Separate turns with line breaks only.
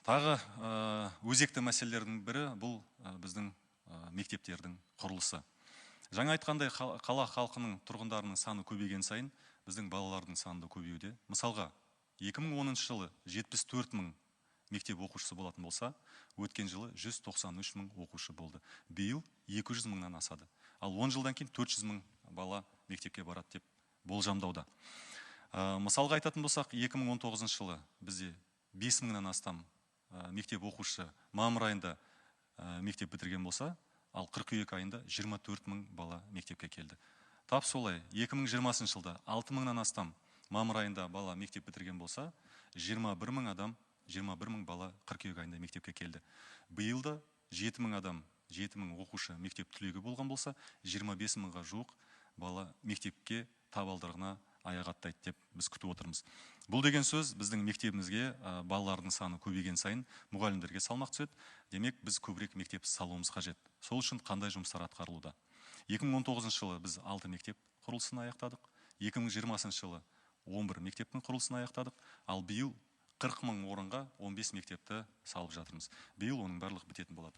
Тағы өзекті мәселелердің бірі бұл біздің мектептердің құрылысы. Жаңа айтқандай, қала халқының тұрғындарының саны көбейген сайын біздің балалардың саны да көбеюде. Мысалға, 2010 жылы 74 мың мектеп оқушысы болатын болса, өткен жылы 193 мың оқушы болды. Биыл 200 мыңнан асады. Ал 10 жылдан кейін 400 мың бала мектепке барады деп болжамдауда. Мысалға айтатын болсақ, 2019 жылы бізде 5 мыңнан астам мектеп оқушысы мамыр айында мектеп бітірген болса, ал қыркүйек айында 24 мың бала мектепке келді. Тап солай, 2020 жылда 6 мыңнан астам мамыр айында бала мектеп бітірген болса, 21 мың адам, 21 мың бала қыркүйек айында мектепке келді. Биыл да 7 мың адам, 7 мың оқушы мектеп түлегі болған болса, 25 мыңға жуық бала мектепке табалдырығына аяқ аттайды деп біз күтіп отырмыз. Бұл деген сөз, біздің мектебімізге балалардың саны көбейген сайын мұғалімдерге салмақ түседі. Демек, біз көбірек мектеп салуымыз қажет. Сол үшін қандай жұмыстар атқарылуда? 2019 жылы біз 6 мектеп құрылысын аяқтадық. 2020 жылы 11 мектептің құрылысын аяқтадық. Ал биыл 40 мың орынға 15 мектепті салып жатырмыз. Биыл оның барлығы бітетін болады.